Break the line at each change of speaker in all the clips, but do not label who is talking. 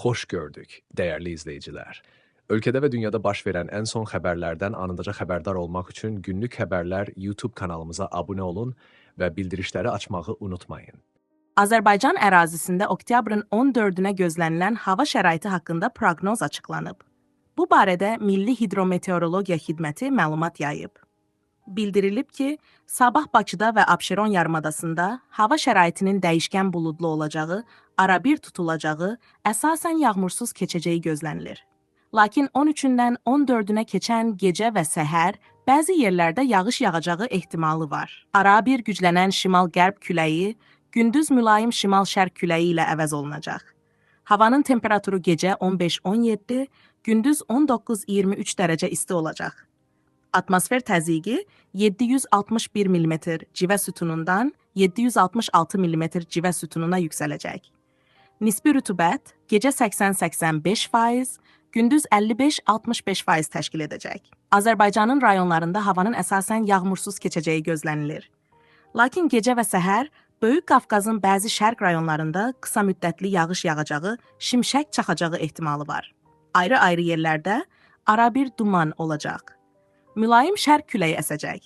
Xoş gördük, dəyərli izləyicilər. Ölkədə və dünyada baş verən ən son xəbərlərdən anındaca xəbərdar olmaq üçün Günlük Xəbərlər YouTube kanalımıza abunə olun və bildirişləri açmağı unutmayın.
Azərbaycan ərazisində oktyabrın 14-ünə gözlənilən hava şəraiti haqqında proqnoz açıqlanıb. Bu barədə Milli Hidrometeorologiya Xidməti məlumat yayıb. Bildirilib ki, sabah Bakıda və Abşeron yarımadasında hava şəraitinin dəyişkən buludlu olacağı, arabir tutulacağı, əsasən yağmursuz keçəcəyi gözlənilir. Lakin 13-dən 14-ünə keçən gecə və səhər bəzi yerlərdə yağış yağacağı ehtimalı var. Arabir güclənən şimal-qərb küləyi gündüz mülayim şimal-şərq küləyi ilə əvəz olunacaq. Havanın temperaturu gecə 15-17, gündüz 19-23 dərəcə isti olacaq. Atmosfer təzyiqi 761 mm civə sütunundan 766 mm civə sütununa yüksələcək. Nisbi rütubət gecə 80-85%, gündüz 55-65% təşkil edəcək. Azərbaycanın rayonlarında havanın əsasən yağmursuz keçəcəyi gözlənilir. Lakin gecə və səhər Böyük Qafqazın bəzi şərq rayonlarında qısa müddətli yağış yağacağı, şimşək çaxacağı ehtimalı var. Ayrı-ayrı yerlərdə arabir duman olacaq. Mülayim şərq küləyi əsəcək.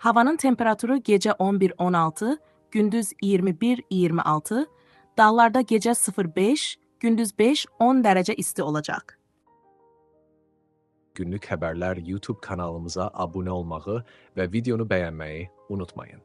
Havanın temperaturu gecə 11-16, gündüz 21-26, dağlarda gecə 0-5, gündüz 5-10 dərəcə isti olacaq.
Günlük Xəbərlər YouTube kanalımıza abunə olmağı və videonu bəyənməyi unutmayın.